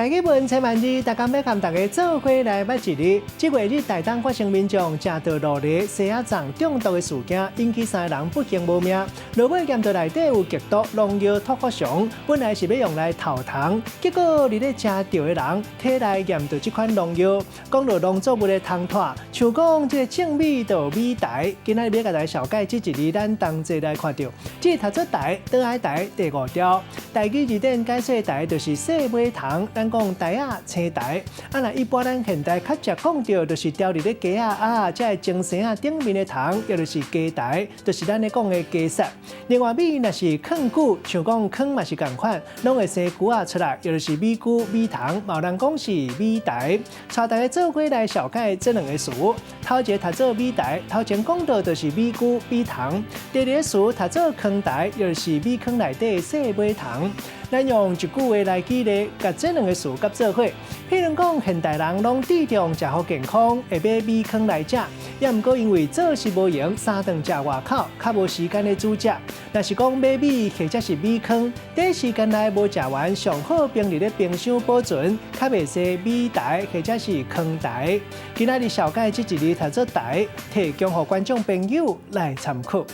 台語文千萬字，逐工欲佮大家做伙來捌一字。這月佇台東發生民眾食著蘆梨西仔粽中毒的事件，引起三个人不幸無命。落尾驗著內底有極毒農藥托福雄，本來是欲用來頭蟲，結果佇咧食著的人體內驗著這款農藥。講到農作物的蟲豸，像講這个種米就有米豺。今仔日欲共大家紹介這一字，咱同齊來看著，這個讀做豺，倒愛豺第五條。台語字典解說豺就是細尾蟲，咱講豺仔、青豺。啊，若一般咱現代較常講著，就是牢佇咧雞仔啊，這个精生仔頂面的蟲，也就是雞豺，就是咱咧講的雞虱。另外米若是囥久，像講糠嘛是仝款，攏會生龜仔出來，也就是米龜、米蟲，嘛有人講是米豺。帶大家做伙來紹介這兩个詞，頭一个讀做米豺，頭前講著就是米龜、米蟲；第二个詞讀做糠豺，也就是米糠內底細尾蟲。咱用一句話來舉例，共這兩个詞佮做伙。譬如講，現代人攏注重食予健康，會買米糠來食，也毋過因為做事無閒，三頓食外口，較無時間咧煮食。若是講買米或者是米糠，短時間內無食完，上好冰佇咧冰箱保存，較袂生米豺或者是糠豺。今仔日紹介這一字讀做豺，提供予觀眾朋友來參考。